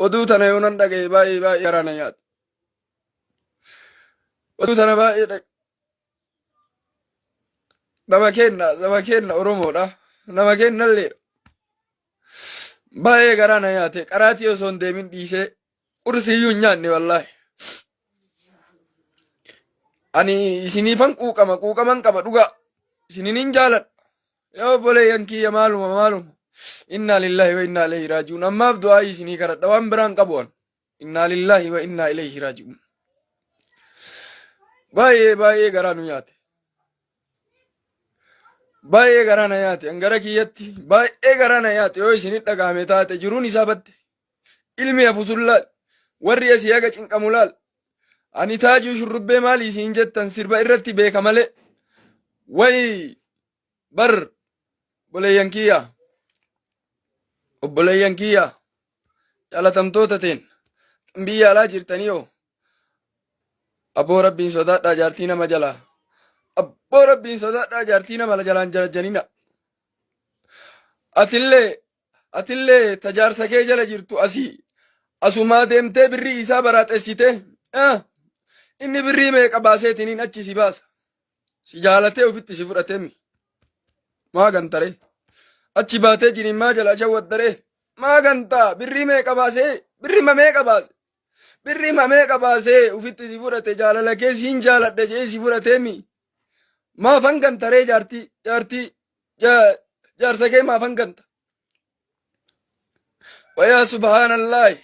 Oduu tana yoo nan dhagaye baay'ee baay'ee garaa na nyaata. Oduu tana baay'ee dhag Nama keenna nama keenna Oromoodha. Nama keennalleedha. Baay'ee garaa na nyaate. Qaraatii osoo hin deemin dhiisee qursiiyyuu hin nyaanne wallaahi. Ani isiniifan quuqama quuqaman qaba dhugaa. Isinin hin jaaladha. Yaa obboleeyyan kiyya maaluma maaluma. Innaa lillaahi wa innaa ilayhi raaji'uun. Ammaaf du'aa isinii kadhadha waan biraan qabu an. Innaa lillaahi wa innaa ilayhi raaji'uun. Baay'ee baay'ee garaa nu nyaate. Baay'ee garaa na nyaate. An gara kiyyatti baay'ee garaa na nyaate yoo isinit dhagahame taate jiruun isaa batte. Ilmi hafu sun laal. Warri asii haga cinqamu laal. Ani taajuu shurrubbee maali isiin jettan sirba irratti beeka malee. Way bar obboleeyyan kiyya. Obboleeyyan kiyya. Jaalatamtoota teen. Biyya alaa jirtanii hoo. Abboo rabbiin sodaadhaa jaartii nama jalaa. Abboo rabbiin sodaadhaa jaartii nama jalaan jarajjanina. Atillee Atillee ta jaarsa kee jala jirtu asii asumaa deemtee birrii isaa baraaxessitee inni birrii meeqa baaseetiniin achi si baasa. Si jaalatee ofitti si fudhatee mi? Maa gantaree? Achi baatee jiriin maa jala shawwaddaree? Maa gantaa? Birrii meeqa baasee? Birrii ma meeqa baase? Birrii ma meeqa baasee ofitti si fudhate jaalala kee siin jaaladhe jedhee si fudhatee mi? Maafan gantaree jaartii jaartii jaarsa kee maafan ganta? Wayaa subhaanallahi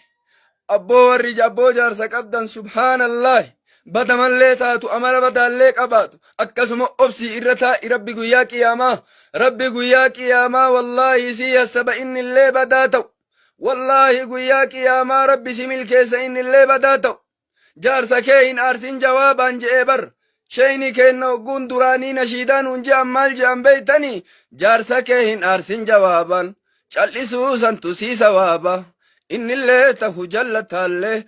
abboo warri abboo jaarsa qabdan subhaanallahi badamallee taatu amala badaallee qabaatu akkasuma obsii irra taa'i rabbi guyyaa qiyaamaa rabbi guyyaa qiyaamaa wallaahi sii hassaba innillee badaa ta'u wallaahi guyyaa qiyaamaa rabbi si milkeessa innillee badaa ta'u Jaarsa kee hin aarsin jawaabaan je'ee bar. Sheeyni keenna hogguun duraanii nashiidaa nuun je'an maal je'an beeytanii? Jaarsa kee hin aarsin jawaabaan. Cal'isuu santu sii sawaaba. Innillee tahu jallataallee.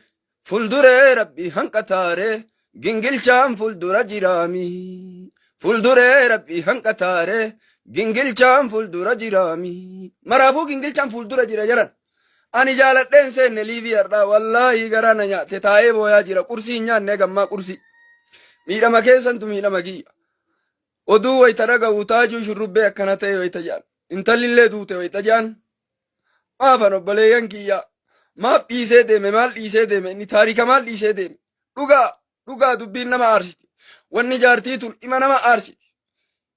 Fulduree rabbi hanqataaree. Gingilchaan fuldura jiraami. Fulduree rabbi hanqataaree. Gingilchaan fuldura jiraami. Maraafuu gingilchaan fuldura jira jaran. Ani jaaladhee hin seenne liivii har'aa wallaahi garaa na nyaate taa'ee booyaa jira qursii hin nyaanne gammaa qursii. Miidhama keessantu miidhama kiyya. Oduu wayita dhaga'u taajuu shurrubbee akkana ta'e wayita jedhan. Intallillee duute wayita jedhan. Maafan obboleeyyan kiyya. Maaf dhiisee deeme maal dhiisee deeme inni taarika maal dhiisee deeme. Dhugaa dhugaa dubbiin nama aarsiti. Wanni jaartii tun ima nama aarsiti.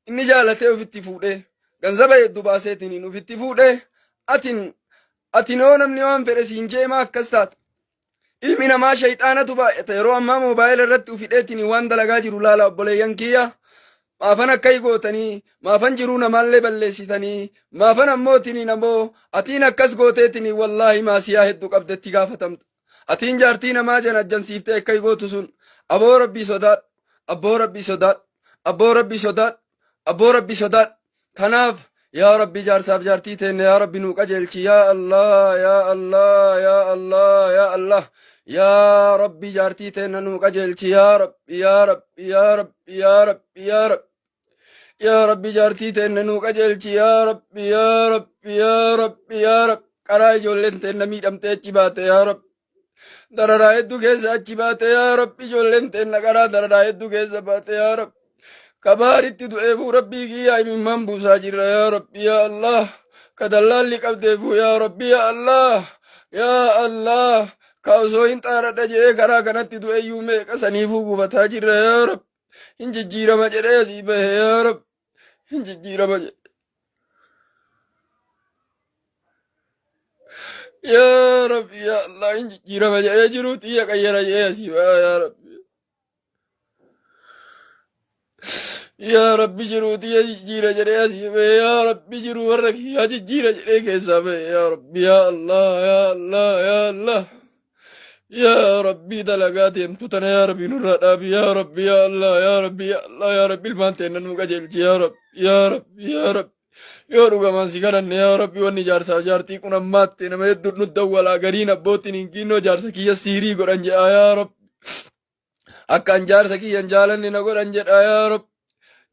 Inni jaalatee ofitti fuudhee ganzaba heddu baaseetiniin ofitti fuudhee atin atin yoo namni waan fedhe siin jee maa akkas taata. Ilmi namaa shayxaanatu baay'ata yeroo ammaa moobaayila irratti ufidheetiniin waan dalagaa jiru laala obboleeyyan kiyya. Maafan akka gootanii maafan jiruu namaallee balleessitanii maafan ammootiniin ammoo atiin akkas gooteetiniin wallaahi maasiyaa hedduu qabdetti gaafatamta. Atiin jaartii namaa janajjansiiftee akka gootu sun aboo rabbii sodaadhu abboo rabbii sodaadhu abboo rabbii sodaadhu abboo rabbii sodaadhu kanaaf yaa rabbi jaarsaaf jaartii teenne yaa rabbi nuu qajeelchi yaa allah yaa allah yaa allah yaa allah yaa rabbi jaartii teenna nuu qajeelchi yaa rabbi yaa rabbi yaa rabbi yaa rabbi yaa rabbi yaa rabbi jaartii teenna nuu qajeelchi yaa rabbi yaa rabbi yaa rabbi yaa rabbi qaraa ijoolleen teenna miidhamtee achi baate yaa rabbi dararaa hedduu keessa achi baate yaa rabbi ijoolleen teenna qaraa dararaa hedduu keessa baate yaa rabbi kabaaritti du'eefuu rabbii kiyyaa imimmaan buusaa jirra yaa rabbi yaa allah ka dallaalli qabdeefuu yaa rabbi yaa allah yaa allah ka osoo hin xaaradha jedhee karaa kanatti du'eeyyuu meeqa saniifuu gubataa jirra yaa rabbi hin jijjiirama jedhee asii bahe yaa rabbi hin jijjiirama jedhe yaa rabbi yaa allah hin jijjiirama jedhee jiruu xiyya qayyara jedhee asii bahe yaa rabbi yaa rabbi jiruu xiyya jijjiira jedhee asii bahe yaa rabbi jiruu warra kiyyaa jijjiira jedhee keessaa bahe yaa rabbi yaa allah yaa allah yaa allah Yaa Rabbii dalagaa deemtu tana yaa Rabbii nurraa dhaabi yaa Rabbi yaa Allah yaa Rabbi yaa Allah yaa Rabbi ilmaan teenna nuu qajeelchi yaa Rabbi yaa Rabbi yaa Rabbi yoo dhugamaan si kadhanne yaa Rabbi wanni jaarsaa jaartii kun ammaatte nama hedduu nu dawwalaa gariin abbootiin hin kiinnoo jaarsa kiyya siirii godhan jedha yaa Rabbi akka an jaarsa kiyya hin jaalanne na godhan jedha yaa Rabbi.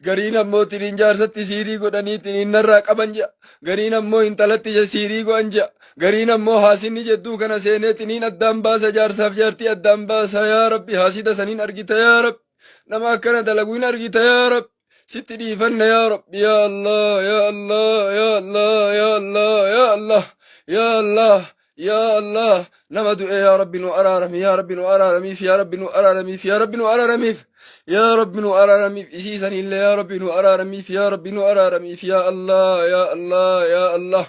Gariin ammoo tiniin jaarsatti siirii godhanii tiniin narraa qaban je'a. Gariin ammoo intalatti siirii godhan je'a. Gariin ammoo haasinni jedduu kana seenee tiniin addaan baasa jaarsaaf jaartii addaan baasa yaa Rabbi haasida saniin argita yaa Rabbi. Nama akkana dalagu hin argita yaa Rabbi. Sitti dhiifanna yaa Rabbi yaa Allah yaa Allah yaa Allah yaa Allah yaa Allah yaa Allah yaa Allah nama du'e yaa Rabbi nu araarami yaa Rabbi nu araaramiif yaa Rabbi nu araaramiif yaa Rabbi nu araaramiif yaa Rabbi nu araaramiif isii sanillee yaa Rabbi nu araaramiif yaa Rabbi nu araaramiif yaa Allah yaa Allah yaa Allah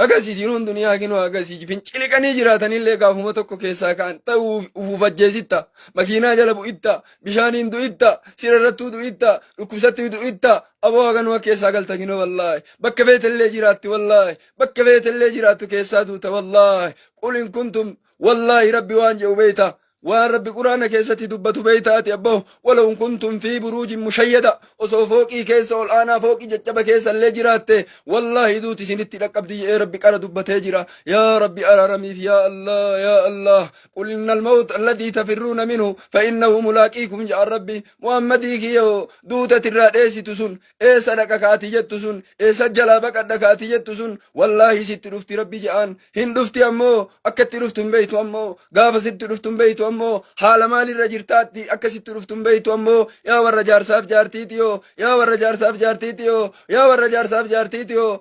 Akkasii jiruun duniyaa kinoo akkasii finciliqanii jiraatanillee gaafuma tokko keessaa ka'an ta'uu ufuuf ajjeesitta makiinaa jala bu'itta bishaaniin du'itta sirarrattuu du'itta dhukkubsattuu du'itta aboo haganuma keessaa galta kinoo wallaahi bakka feetellee jiraatti wallaahi bakka feetellee jiraattu keessaa duuta wallaahi qul in kuntum wallaahi rabbi waan jedhu beeyta Waan Rabbi Qur'aana keessatti dubbatu beeyta ati abboo walaw kuntum fi buruujin mushayyada osoo fooqii keessa ol aanaa fooqii jaccaba keessa illee jiraatte wallaahi duuti isinitti dhaqqabdi jedhee Rabbi qara dubbatee jira yaa Rabbi araaramiif yaa Allah yaa Allah qul innal mawt alladhii tafirruuna minhu fa innahu mulaaqiikum jedha Rabbi Muhammadii kiyyoo duuta tirraa dheessitu sun Eessa dhaqa ka ati jettu sun? Eessa jalaa baqadha ka ati jettu sun? Wallaahi sitti dhufti Rabbi je'aan. Hin dhufti ammoo akka itti dhuftu hin beeytu ammoo gaafa sitti dhuftu hin beeytu ammoo haala maalirra jirtaatti akka sitti dhuftu hin beeytu ammoo yaa warra jaarsaaf jaartiitiyoo yaa warra jaarsaaf jaartiitiyoo yaa warra jaarsaaf jaartiitiyoo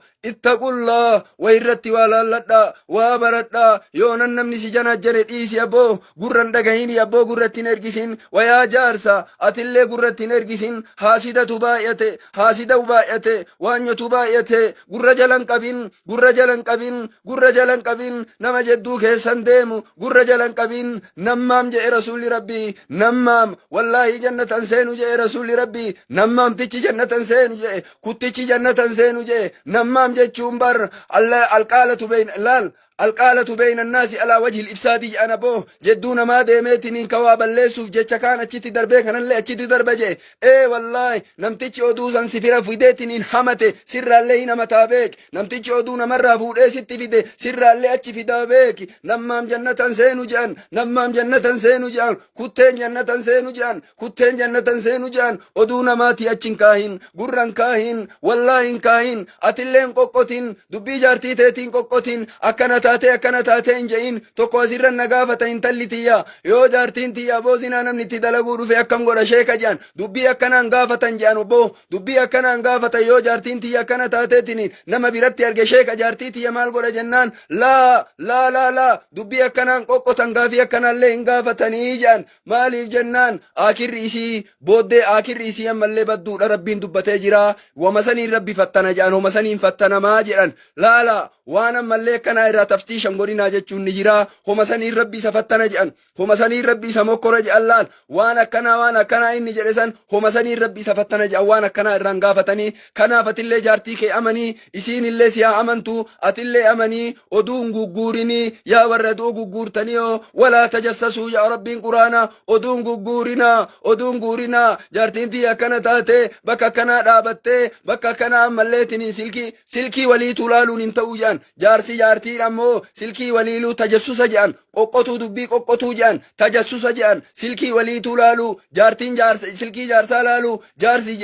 ittaqullaa wayirratti waa laalladhaa waa baradhaa yoonan namni si janaajjane dhiisi abboo Gurra hin dhagahini abboo gurratti hin ergisin wayaa jaarsa atillee gurratti hin ergisin haasidatu baay'ate haasidau baay'ate waanyotu baay'ate gurra jala hin qabin gurra jala hin qabin gurra jala hin qabin nama jedduu keessan deemu gurra jala hin qabin nammaam jedhe rasuulli rabbii nammaam wallaahi jannatan seenu jedhe rasuulli rabbii nammaamtichi jannatan seenu jedhe kuttichi jannatan seenu jedhe nammaam jechuun bar alqaalatu beeyna laal Alqaalatu beeyna annaasi alaa wajhil ifsaadi je'an aboo jedduu namaa deemeetiniin ka waa balleessuuf jecha kaan achitti darbee kanallee achitti darba je'e ee wallaahi namtichi oduu san si fira fideetiniin hamate sirraallee hin hamataa beeki namtichi oduu namarraa fuudhee sitti fide sirraallee achi fidaa beeki nammaam jannatan seenu je'an nammaam jannatan seenu je'an kutteen jannatan seenu je'an Kutteen jannatan seenu je'an oduu namaatii achi hin kaahin gurra hin kaahin wallaahi hin kaahin atillee hin qoqqotin dubbii jaartii teetii hin qoqqotin akkana taatee akkana taatee hin je'in tokko asirra na gaafata intalli tiyya yoo jaartiin tiyya aboo zinaa namni itti dalaguu dhufe akkam godha sheeka je'an dubbii akkanaan gaafatan je'an obboo dubbii akkanaan gaafatan yoo jaartiin tiyya akkana taateetiin nama biratti arge sheeka jaartii tiyya maal godha jennaan laa laa laa laa dubbii akkanaan qoqqotan gaafii akkanaallee hin gaafatanii je'an Maaliif jennaan aakirri isii booddee aakirri isii ammallee badduudha Rabbiin dubbatee jira. Wama saniin Rabbi fattana jedhan homa saniin fattanamaa jedhan. Laala waan ammallee akkanaa irraa taftiishan godhinaa jechuun ni jira. Homa saniin Rabbi isa fattana jedhan. Homa saniin Rabbi isa mokkora jedhan laal. Waan akkanaa waan akkanaa inni jedhe san homa saniin Rabbi isa fattana jedhan waan akkanaa irraan gaafatanii. Kanaaf atillee jaartii kee amanii isiinillee si haa amantu atillee amanii Oduu hin gugguurinii yaa warra oduu gugguurtaniyoo walaa tajassasuu yaa rabbiin quraana oduu hin gugguurinaa oduu hin guurinaa jaartiin tiyya akkana taatee bakka akkanaa dhaabattee bakka akkanaa ammallee tiniin silkii silkii waliituu laaluun hin ta'uu jedhan jaarsi jaartiin ammoo silkii waliiluu tajassusa jedhan qoqqotuu dubbii qoqqotuu jedhan tajassusa jedhan silkii waliituu laaluu jaartiin jaarsa silkii jaarsaa laaluu jaarsi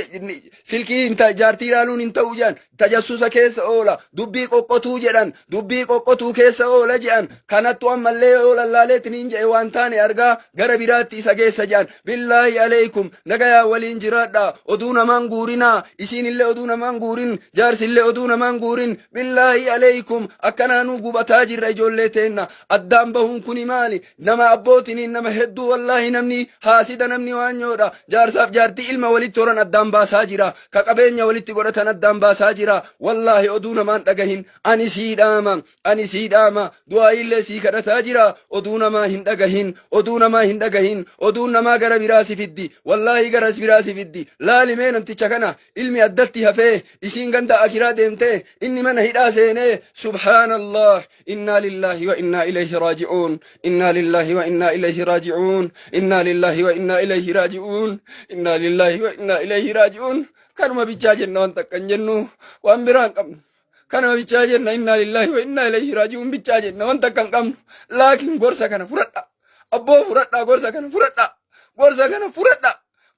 silkii jaartii laaluun hin ta'u jedhan tajassusa keessa oola dubbii qoqqotuu jedhan dubbii qoqqotuu keessa oola jedhan kanattu ammallee yoo lallaaleetiniin jedhe waan taane argaa gara biraatti isa geessa jedhan billaahi aleeykum nagayaa waliin jiraadha oduu namaan guurinaa isiinillee oduu namaan guurin jaarsillee oduu namaan guurin billaahi aleeykum akkanaanuu gubataa jirra ijoollee teenna addaan bahuun kuni maali Nama abbootiniin nama hedduu wallaahi namni haasida namni waanyoodha. Jaarsaaf jaartii ilma walitti horan addaan baasaa jira. Ka qabeenya walitti godhatan addaan baasaa jira. Wallaahi oduu namaan dhagahin. Ani sii dhaama. Ani sii dhaama. Du'aayiillee sii kadhataa jira. Oduu namaa hin dhagahin. Oduu namaa hin dhagahin. Oduun namaa gara biraa si fiddi. Wallaahi gara biraa si fiddi. Laali mee namticha kana ilmi addatti hafee isiin ganda akiraa deemtee inni mana hidhaa seenee subhaanallah. Innaa lillaahi wa innaa ilayhi raaji'uun. Innaa lillaahi wa innaa ilayhi raaji'uun. Innaa lillaahi wa innaa ilayhi raaji'uun. Innaa lillaahi wa innaa ilayhi raaji'uun. Kanuma bichaa jenna waan takka hin jennu waan biraa hin qabnu. Kanuma bichaa jenna innaa lillaahi wa innaa ilayhi raaji'uun bichaa jenna waan takka hin qabnu. Laakiin gorsa kana fudhadha. Abboo fudhadha gorsa kana fudhadha. Gorsa kana fudhadha.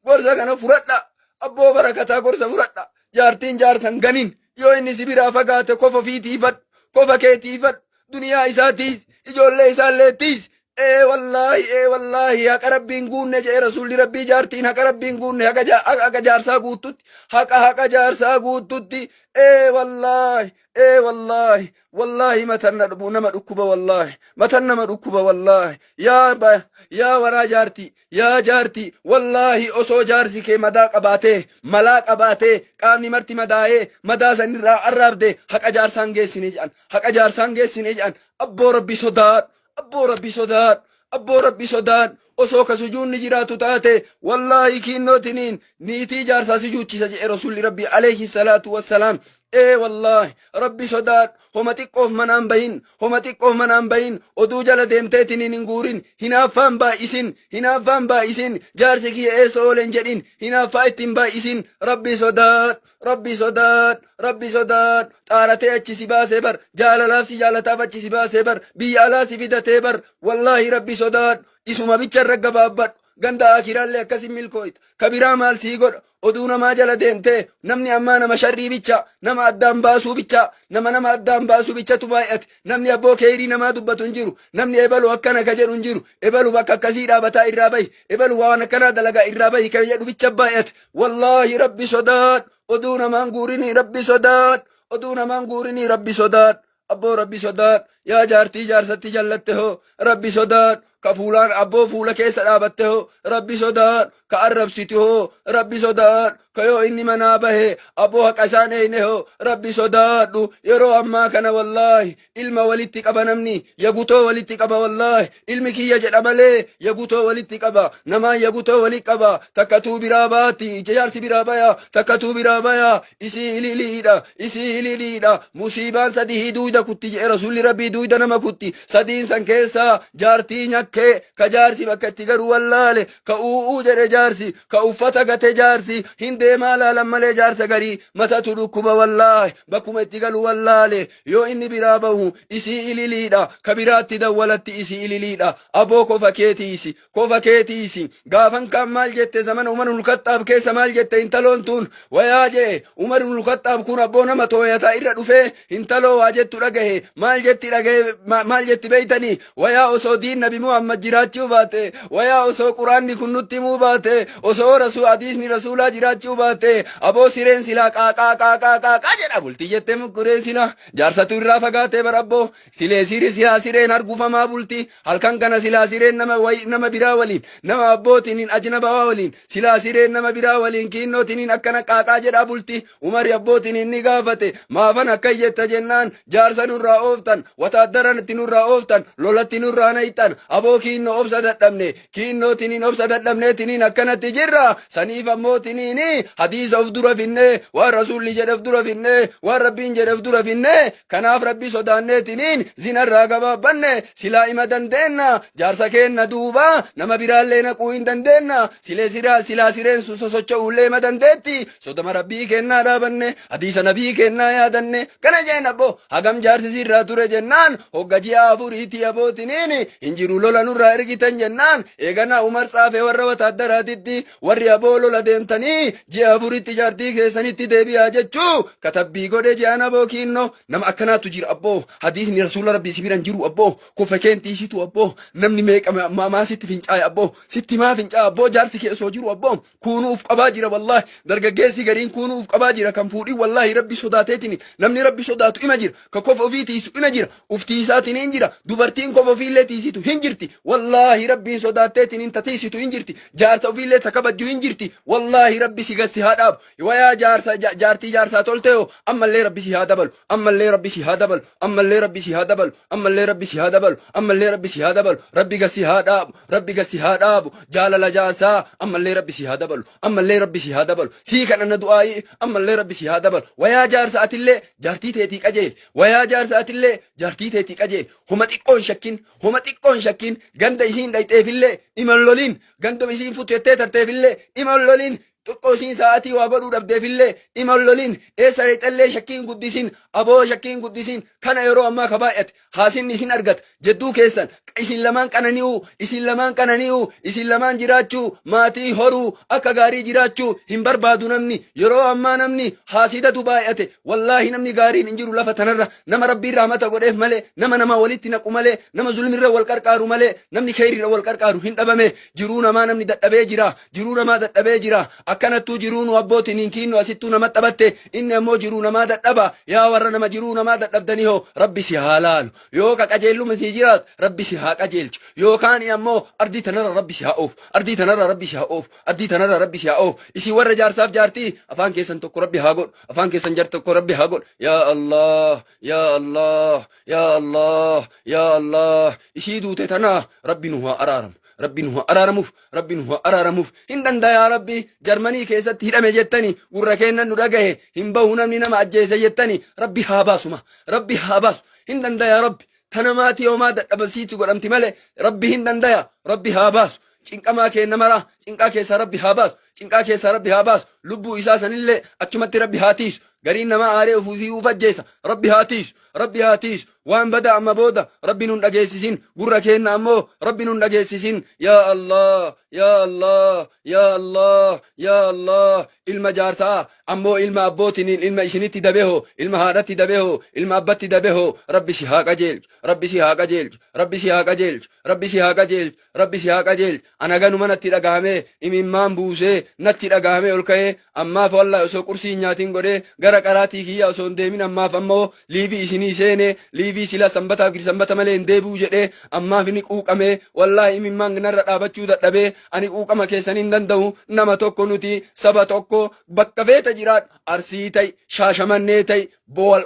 Gorsa kana fudhadha. Abboo barakataa gorsa fudhadha. Jaartiin jaarsan ganin yoo inni si biraa fagaate kofa ofii tiifadhu. Kofa kee tiifadhu. Duniyaa isaa tiis. Ijoollee isaallee tiis. Ee wallaahi ee wallaahi haqa rabbiin guunne jedhe rasuulli rabbii jaartiin haqa rabbiin guunne haqa haqa jaarsaa guuttutti haqa haqa jaarsaa guuttutti ee wallaahi ee wallaahi wallaahi matan na dhubu nama dhukkuba wallaahi matan nama dhukkuba wallaahi yaa ba yaa waraa jaartii yaa jaartii wallaahi osoo jaarsi kee madaa qabaatee malaa qabaatee qaamni marti madaa'ee madaa sanirraa arraabde haqa jaarsaan geessine jedhan haqa jaarsaan geessine jedhan abboo rabbi sodaadhu Abboo rabbi sodaadhu abboo rabbi sodaadhu osoo ka sujuunni jiraatu taate wallaahi kiinnootiniin niitii jaarsaa si juuchisa jedhe rasuulli rabbi alayhi salaatu wassalaam ee wallaahi rabbi sodaadhu homa xiqqoof manaan bahin homa xiqqoof manaan bahin oduu jala deemteetiniin hin guurin hinaaffaan baay'isin hinaaffaan baay'isin jaarsi kiyya eessa oolen jedhin hinaaffaa ittiin baay'isin rabbi sodaadhu Rabbi sodaadhu, Rabbi sodaadhu. Xaaratee achi si baasee bar, jaalalaaf si jaalataaf achi si baasee bar, biyya alaa si fidatee bar. Wallaahi Rabbi sodaadhu. Isuma bicha irra gabaabbadhu. Ganda akiraallee akkasin milkooyta. Ka biraa maal sii godha? Oduu namaa jala deemtee namni ammaa nama sharrii bicha, nama addaan baasuu bicha, nama nama addaan baasuu bichatu baay'ate. Namni abboo keeyrii namaa dubbatu hin jiru. Namni ebalu akkana ka jedhu hin jiru. Ebalu bakka akkasii dhaabataa irraa bahi. Ebalu waan akkanaa dalagaa irraa bahi ka jedhu bicha baay'ate. Wallaahi rabbi sodaadhu oduu namaan guurinii rabbi sodaadhu oduu namaan guurinii rabbi sodaadhu abboo rabbi sodaadhu yaa jaartii jaarsatti jallatte hoo rabbi sodaadhu ka fuulaan abboo fuula keessa dhaabatte hoo rabbi sodaadhu ka arrabsiti hoo rabbi sodaadhu ka yoo inni manaa bahe abboo haqa isaan eeyne hoo rabbi sodaadhu yeroo ammaa kana wallaahi Ilma walitti qaba namni yagutoo walitti qaba wallaahi ilmi kiyya jedha malee yagutoo walitti qaba namaan yagutoo walitti qaba takkatuu biraa baati jaarsi biraa baya takkatuu biraa baya isii ililiidha isii ililiidha musiibaan sadihii duuyda kutti jedhe rasuulli rabbii duuyda nama kutti sadiin san keessaa jaartii nyakkee ka jaarsi bakka itti garuu wallaale ka u'uu jedhe jaarsi ka uffata gate jaarsi hin deemaa laalan malee jaarsa garii matatu dhukkuba wallaahi bakkuma itti galu wallaale Yoo inni biraa bahu isii ililiidha, ka biraatti dawwalatti isii ililiidha. Aboo kofa kee tiisi, kofa kee tiisi. Gaafan kaan maal jette zamana Umar ibnul Khaxxaab keessa maal jette intaloon tun wayaa je'e. Umar ibnul Khaxxaab kun abboo nama tooyataa irra dhufee intaloo waa jettu dhagahe. Maal jetti dhagahe maal jetti beeytanii? Wayaa osoo diin Nabi Muhammad jiraachuu baate, wayaa osoo Quraanni kun nutti himuu baate, osoo rasuu hadiisni rasuulaa jiraachuu baate, aboo sireen silaa qaaqaa qaaqaa qaaqaa jedha bulti jette mukkuree silaa jaarsatu irraa fagaatee bar abboo silee siri silaa sireen argufamaa bulti halkan kana silaa sireen nama wayi nama biraa waliin nama abbootiin ajnabawaa waliin silaa sireen nama biraa waliin kiinnootiin akkana qaaqaa jedhaa bulti Umari abbootiin inni gaafate, maafan akkas jetta jennaan, jaarsa nurraa ooftan, wataaddara itti nurraa ooftan, lolatti nurraa nayxan, aboo kiinnoo obsa dadhabne, kiinnoo tiniin obsa dadhabnee tiniin akkanatti jirra, saniif ammoo tiniin hadiisa of dura finnee, waan rasuulli jedhe of dura finnee, waan rabbiin jedhe of dura finnee, kanaaf rabbi sodaannee tiniin zinarraa gabaabbanne, silaa ima dandeenna, jaarsa keenna duuba nama biraallee naquu hin dandeenna, silee silaa sireen sun sosocho'uullee ima dandeetti, Sodama rabbii kennaa dhaabanne hadiisa nabii kennaa yaadanne kana jeen abbo hagam jaarsi sirraa ture jennaan hogga ji'a afuriitii abootiniin hin jiru lola nurraa ergitan jennaan eeganaa umar tsaafee warra wataaddaraatitti warri aboo lola deemtanii ji'a afuritti jaartii keessanitti deebi'aa jechuu katabbii godhe je'an aboo kiinnoo nama akkanaatu jira abboo hadiisni rasuula rabbii si bira hin jiru abboo kofa keen tiisitu abboo namni meeqa maa sitti fincaa'e abboo sitti maa fincaa'e abboo jaarsi kee osoo jiru abboo Kuunuu uf qabaa jira wallaahi dargaggeessi gariin kuunuu uf qabaa jira kan fuudhin wallaahi rabbi sodaateetini namni rabbi sodaatu ima jira ka kofa ofii tiisu ima jira uf tiisaatiin hin jira dubartiin kofa ofiillee tiisitu hin jirti wallaahi rabbiin sodaatteetiin ta tiisitu hin jirti jaarsa ofiillee ta kabajju hin jirti wallaahi rabbi si gad si haa dhaabu wayaa jaarsa jaartii jaarsaa tolteeho ammallee rabbi si haa dabalu ammallee rabbi si haa dabalu ammallee rabbi si haa dabalu ammallee rabbi si haa dabalu ammallee rabbi si haa dabalu rabbi gad si haa dhaabu Rabbi gad si haa dhaabu jaalala jaarsaa ammallee rabbi si haa dabalu ammallee rabbi si haa dabalu sii kadhanna du'aayii ammallee rabbi si haa dabalu wayaa jaarsa atillee jaartii teetii qajeeli wayaa jaarsa atillee jaartii teetii qajeeli homa xiqqoo hin shakkin homa xiqqoo hin shakkin ganda isiin dhayxeefillee iman lolin ganduma isiin futtettee tarteefillee iman lolin. Xiqqoo isiin sa'aatii waa godhuu dhabdeefillee ima hin lolin. Eessa dhayxallee shakkii hin guddisin. Aboo shakkii hin guddisin. Kana yeroo ammaa ka baay'ate. Haasinni isin argata. Jedduu keessan isin lamaan qanani'uu, isin lamaan qanani'uu, isin lamaan jiraachuu, maatii horuu, akka gaarii jiraachuu hin barbaadu namni. Yeroo ammaa namni haasidatu baay'ate. Wallaahi namni gaariin hin jiru lafa tanarra. Nama Rabbiin rahmata godheef malee, nama nama walitti naqu malee, nama zulmirra wal qarqaaru malee, namni kheyriirra wal qarqaaru hin dhabame. Jiruu namaa namni dadhabee jira. Jiruu namaa dadhabee jira. Akkanattuu jiruu nu abbootiin hin kiinnu asittuu nama taphatte inni ammoo jiruu namaa dadhaba. Yaa warra nama jiruu namaa dadhabdanii hoo Rabbi si haa laalu. Yoo ka qajeelluma sii jiraatu Rabbi si haa qajeelchu. Yookaan ammoo ardii tanarra Rabbi si haa oofu. Ardii tanarra Rabbi si haa oofu. Ardii tanarra Rabbi si haa oofu. Isin warra jaarsaaf jaartii afaan keessan tokko Rabbi haa godhu. Afaan keessan jar tokko Rabbi haa godhu. Yaa Allah yaa Allah yaa Allah yaa Allah isii duute tanaa Rabbi nu haa araaramu. Rabbi nu haa araaramuuf Rabbi nu haa araaramuuf hin dandayaa Rabbi Jarmanii keessatti hidhame jettani gurra keennan nu dhagahe hin bahu namni nama ajjeese jettani Rabbi haa baasuma Rabbi haa baasu hin dandayaa Rabbi tana maatii homaa dadhabamsiitu godhamti malee Rabbi hin dandaya Rabbi haa baasu cinqamaa keenna maraa cinqaa keessaa Rabbi haa baasu cinqaa keessaa Rabbi haa baasu lubbuu isaa sanillee achumatti Rabbi haa tiisu gariin namaa aaree ufuufii uuf ajjeesa Rabbi haa tiisu Rabbi haa tiisu waan bada amma booda Rabbi nun dhageessisin gurra keenna ammoo Rabbi nun dhageessisin yaa Allah yaa Allah yaa Allah yaa Allah ilma jaarsaa ammoo ilma abbootiniin ilma isinitti dabeho ilma haadhatti dabeho ilma abbatti dabeho Rabbi si haa qajeelchu Rabbi si haa qajeelchu Rabbi si haa qajeelchu Rabbi si haa qajeelchu Rabbi si haa qajeelchu. Ana ganuma natti dhagahamee imimmaan buusee natti dhagahamee ol ka'ee ammaaf wallahi osoo qursii hin nyaatin godhee gara qaraatii kiyya osoo hin deemin ammaaf ammoo liivii isinii seene liivii sila sanbataaf girsanbata malee hin deebi'u jedhee ammaaf ni quuqamee wallahi imimmaan narra dhaabachuu dadhabee ani quuqama keessan hin danda'u nama tokko nuti saba tokko bakka feeta jiraadhu Arsii ta'i Shaashamannee ta'i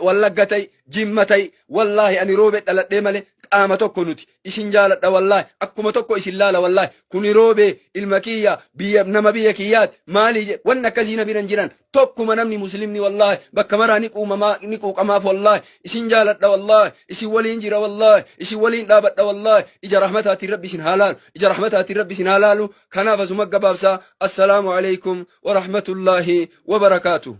Wallagga ta'i Jimma ta'i wallaahi ani roobe dhaladhee malee qaama tokko nuti isin jaaladha wallaahi akkuma tokko isin laala wallaahi kuni roobee ilma kiyya biyya nama biyya kiyyaati maalii jedhe wanni akkasii na biran jiran tokkuma namni muslimni wallaahi bakka maraa ni quumamaa ni quuqamaaf wallaahi isin jaaladha wallaahi isin waliin jira wallaahi isin waliin dhaabadha wallaahi ija rahmataatiin rabbi isin haa laalu ija rahmataatiin rabbi isin haa laalu kanaaf asuma gabaabsaa assalaamu alaikum warahmatullaahi wabarakaatuh.